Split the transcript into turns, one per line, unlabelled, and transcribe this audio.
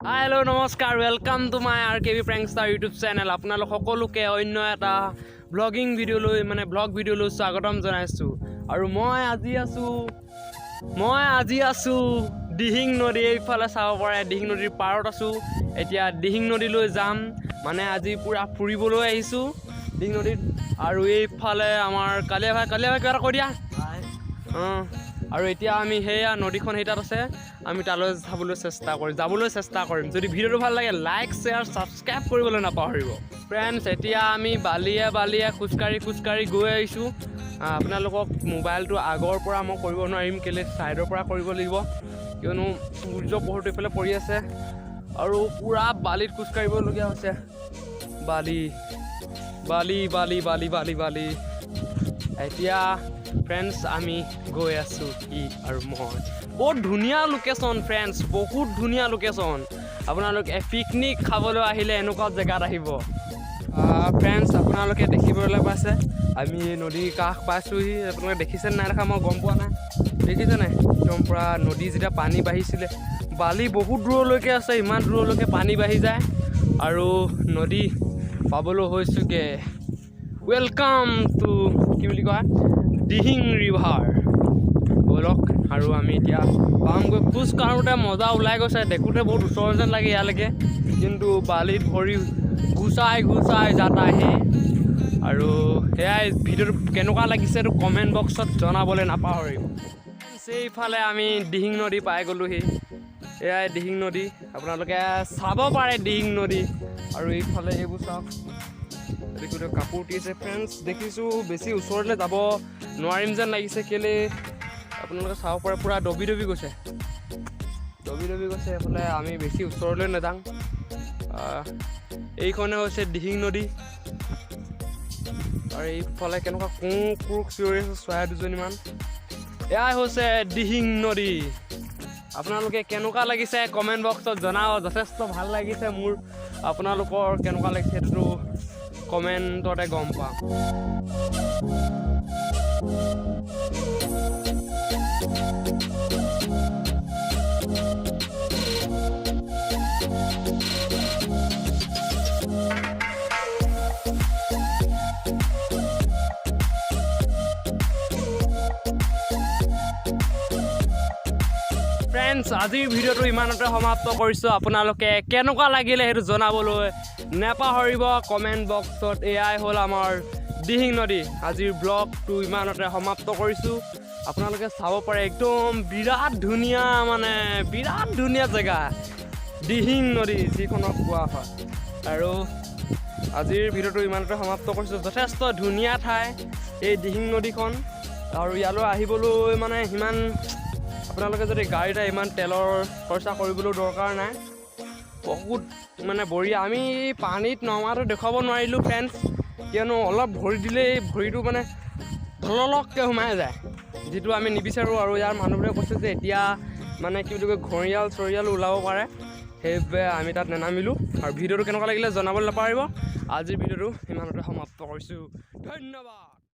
হাই, hello', নমস্কাৰ, welcome to my RKB Prankstar YouTube channel. আপোনালোক সকলোকে অন্য এটা ব্লগিং ভিডিঅ'লৈ, মানে ব্লগ ভিডিঅ'লৈ স্বাগতম জনাইছোঁ। আৰু মই আজি আছোঁ দিহিং নদী। এইফালে চাব পাৰে, দিহিং নদীৰ পাৰত আছোঁ। এতিয়া দিহিং নদীলৈ যাম, মানে আজি পূৰা ফুৰিবলৈ আহিছোঁ দিহিং নদীত। আৰু এইফালে আমাৰ কালিয়া ভাই। কালিয়া ভাই, কিবা এটা কৈ দিয়া। অঁ, আৰু এতিয়া আমি সেয়া নদীখন সেই তাত আছে, আমি তালৈ যাবলৈ চেষ্টা কৰিম। যদি ভিডিঅ'টো ভাল লাগে, লাইক, শ্বেয়াৰ, ছাবস্ক্ৰাইব কৰিবলৈ নাপাহৰিব। ফ্ৰেণ্ডছ, এতিয়া আমি বালিয়ে বালিয়ে খোজকাঢ়ি খোজকাঢ়ি গৈ আহিছোঁ। আপোনালোকক মোবাইলটো আগৰ পৰা মই কৰিব নোৱাৰিম। কেলৈ, ছাইডৰ পৰা কৰিব লাগিব, কিয়নো সূৰ্য পোহৰটো এইফালে পৰি আছে আৰু পূৰা বালিত খোজকাঢ়িবলগীয়া হৈছে। বালি, বালি, বালি, বালি, বালি, বালি। এতিয়া ফ্ৰেণ্ডছ, আমি গৈ আছোঁ, সি আৰু মই। বহুত ধুনীয়া লোকেশ্যন ফ্ৰেণ্ডছ, বহুত ধুনীয়া লোকেশ্যন। আপোনালোকে পিকনিক খাবলৈ আহিলে এনেকুৱা জেগাত আহিব। ফ্ৰেণ্ডছ, আপোনালোকে দেখিবলৈ পাইছে, আমি নদীৰ কাষ পাইছোঁহি। আপোনালোকে দেখিছে নাই দেখা মই গম পোৱা নাই। দেখিছে নাই? একদম পূৰা নদী, যেতিয়া পানী বাঢ়িছিলে, বালি বহুত দূৰলৈকে আছে, ইমান দূৰলৈকে পানী বাঢ়ি যায়। আৰু নদী পাবলৈ হৈছোগৈ। Welcome to, কি বুলি কয়, দিহিং ৰিভাৰ। ব'লক আৰু আমি এতিয়া পামগৈ। খোজ কাঢ়োঁতে মজা ওলাই গৈছে। দেখোঁতে বহুত ওচৰ যেন লাগে ইয়ালৈকে, কিন্তু বালিত ভৰি গুচাই গুচাই যাতাহে। আৰু সেয়াই, ভিডিঅ'টো কেনেকুৱা লাগিছে এইটো কমেণ্ট বক্সত জনাবলৈ নাপাহৰিব। সেইফালে আমি দিহিং নদী পাই গ'লোহি। এয়াই দিহিং নদী, আপোনালোকে চাব পাৰে দিহিং নদী। আৰু এইফালে এইবোৰ চাওক, দেখিছোঁ কাপোৰ দিছে। ফ্ৰেণ্ডছ, দেখিছোঁ বেছি ওচৰলৈ যাব নোৱাৰিম যেন লাগিছে। কেলৈ, আপোনালোকে চাব পাৰে, পূৰা দবি দবি গৈছে, দবি দবি গৈছে। এইফালে আমি বেছি ওচৰলৈ নাযাওঁ। এইখনে হৈছে দিহিং নদী। আৰু এইফালে কেনেকুৱা কুঁ কুক চিঞৰি আছে চৰাই দুজনীমান। এয়াই হৈছে দিহিং নদী। আপোনালোকে কেনেকুৱা লাগিছে কমেণ্ট বক্সত জনাব। যথেষ্ট ভাল লাগিছে মোৰ। আপোনালোকৰ কেনেকুৱা লাগিছে সেইটোতো কমেণ্টতে গম পাম। ফ্ৰেণ্ডছ, আজিৰ ভিডিঅ'টো ইমানতে সমাপ্ত কৰিছোঁ। আপোনালোকে কেনেকুৱা লাগিলে সেইটো জনাবলৈ নেপাহৰিব কমেণ্ট বক্সত। এয়াই হ'ল আমাৰ দিহিং নদী। আজিৰ ব্লগটো ইমানতে সমাপ্ত কৰিছোঁ। আপোনালোকে চাব পাৰে, একদম বিৰাট ধুনীয়া, মানে বিৰাট ধুনীয়া জেগা দিহিং নদী যিখনক কোৱা হয়। আৰু আজিৰ ভিডিঅ'টো ইমানতে সমাপ্ত কৰিছোঁ। যথেষ্ট ধুনীয়া ঠাই এই দিহিং নদীখন। আৰু ইয়ালৈ আহিবলৈ মানে সিমান আপোনালোকে যদি গাড়ীতে ইমান তেলৰ খৰচা কৰিবলৈও দৰকাৰ নাই। বহুত মানে বঢ়িয়া। আমি পানীত নমাটো দেখুৱাব নোৱাৰিলোঁ ফ্ৰেণ্ডছ, কিয়নো অলপ ভৰি দিলেই ভৰিটো মানে ধললককৈ সোমাই যায়, যিটো আমি নিবিচাৰোঁ। আৰু ইয়াৰ মানুহবোৰে কৈছে যে এতিয়া মানে কি বুলি কয়, ঘৰিয়াল চৰিয়াল ওলাব পাৰে, সেইবাবে আমি তাত নেনামিলোঁ। আৰু ভিডিঅ'টো কেনেকুৱা লাগিলে জনাবলৈ নাপাহৰিব। আজিৰ ভিডিঅ'টো ইমানতে সমাপ্ত কৰিছোঁ। ধন্যবাদ।